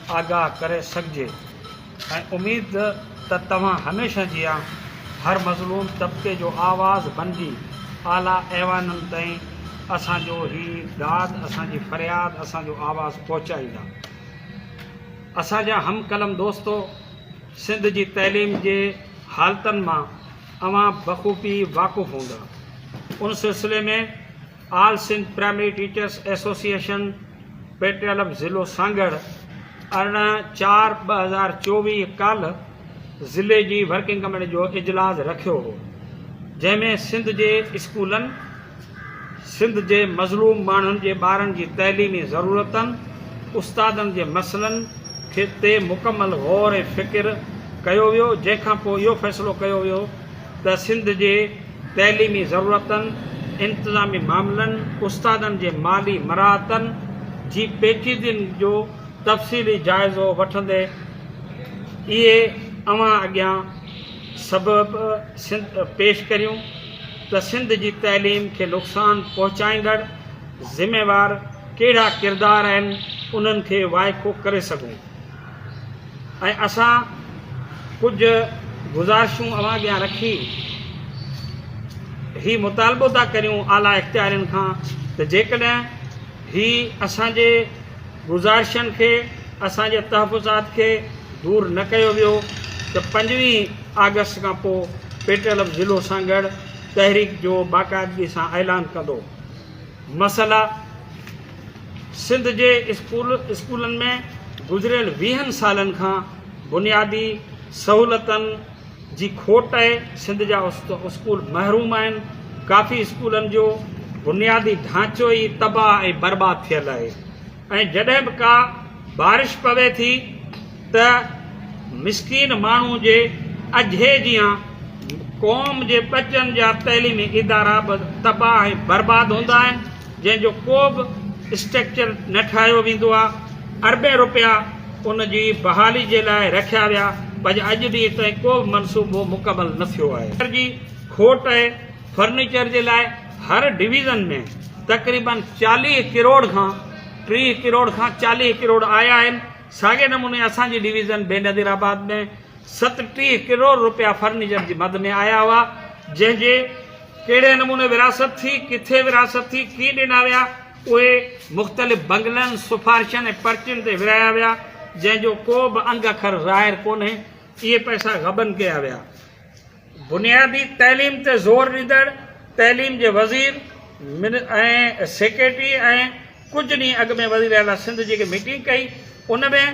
آگاهه ڪري سگهجي ۽ اميد ته توهان هميشه جيان هر مظلوم طبقي جو آواز بنجي اعليٰ ايوانن تائين اسان جو هي داد، اسان جي فرياد، اسان جو آواز پهچائيندا. اسان جا هم قلم دوستو! سنڌ جي تعليم جي حالتن مان اوهان بخوبي واقف هوندا. ان سلسلي ۾ all Sindh primary teachers association پيٽيالم ضلعو سانگهڙ 18 4 2024 ڪالهه ضلعي جي ورڪنگ ڪميٽي جو اجلاس رکيو هو جنهن ۾ سنڌ جي اسڪولن سنڌ جي مظلوم ماڻهن جي ٻارن جي تعليمي ضرورتن، استادن جي مسئلن کي تي مڪمل غور ۽ فڪر ڪيو ويو جنهن کان پوء اهو فيصلو ڪيو ويو ته سنڌ جي تعليمي ضرورتن، انتظامي معاملن، استادن جي مالي مراعتن جي پيچيدين جو تفصيلي جائزو وٺندي اهي اوهان اڳيان سبب پيش ڪريون ته سنڌ جي تعليم کي نقصان پهچائيندڙ ذميوار ڪهڙا ڪردار آهن انهن کي وائکو ڪري سگهون ۽ اسان ڪجهه گذارشون اوهان اڳيان رکي هي مطالبو ٿا ڪريون اعليٰ اختيارين کان ته جيڪڏهن هي اسان جي گذارشن کي اسان جي تحفظات کي دور نه ڪيو ويو ته 25 آگسٽ کان پوء پيٽرلف ضلعو سانگهڙ تحريڪ جو باقاعدگي سان اعلان ڪندو. مسئلا، سنڌ جي اسڪولن ۾ گذريل ويهن سالن کان بنيادي سهولتن جي کوٽ آهي، سنڌ جا اسڪول محروم آهن، ڪافي اسڪولن جو بنيادي ڍانچو ئي تباهه ۽ برباد ٿيل آهي ۽ جڏهن به ڪا بارش پوي ٿي ته مسڪين ماڻهو جي اجهي جيان قوم جي ٻچن جا تعليمي ادارا به تباهه ۽ برباد هوندا آهن، جنهن جو ڪو به اسٽرڪچر نه ٺاهيو ويندو آهي، اربين روپيا ان جي بحالي جي لاء رکيا ويا پر اڄ ڏينهن تائين ڪو به منصوبو مڪمل نه ٿيو آهي. جي کوٽ آهي، فرنيچر جي لاء هر ڊويزن ۾ تقريبن 40 ڪروڙ کان 30 ڪروڙ کان 40 ڪروڙ آيا آهن، ساڳئي نموني اسان جي ڊويزن بينظير آباد ۾ 37 ڪروڙ روپيا فرنيچر جي مد ۾ آيا هئا، جنهن جي ڪهڙي نموني ورهاست ٿي، ڪٿي ورهاست ٿي، ڪيئن ڏنا ويا، اهي مختلف بنگلن، سفارشن ۽ پرچين تي ورهايا ويا، جنهن جو ڪو به انگ اکر ظاهر ڪونهي، اهي پئسا غبن ڪيا ويا. بنيادي تعليم تي زور ڏيندڙ تعليم جي وزير ۽ سيڪريٽري ۽ ڪجهه ڏينهن اڳ ۾ وزيراعليٰ سنڌ جيڪي ميٽنگ ڪئي ان ۾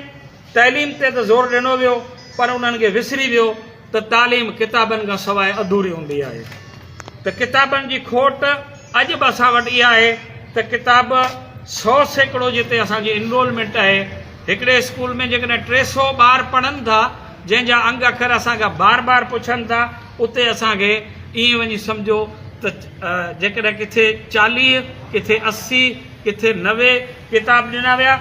تعليم تي ته زور ڏنو ويو پر انهن کي وسري ويو ته تعليم ڪتابن کان سواء اڌوري هوندي آهي ته ڪتابن جي کوٽ اڄ به اسان وٽ اها آهي ته ڪتاب 100% جتي اسان جي انرولمينٽ آهي هڪڙي اسڪول ۾ جيڪڏهن 300 ٻار پڙهن ٿا جنهن جا انگ اکر اسان کان بار بار پڇن ٿا اتي اسان کي ائين وڃي سمجهو ته جيڪڏهن ڪٿي 40 ڪٿي 80 ڪٿي 90 ڪتاب ڏنا ويا.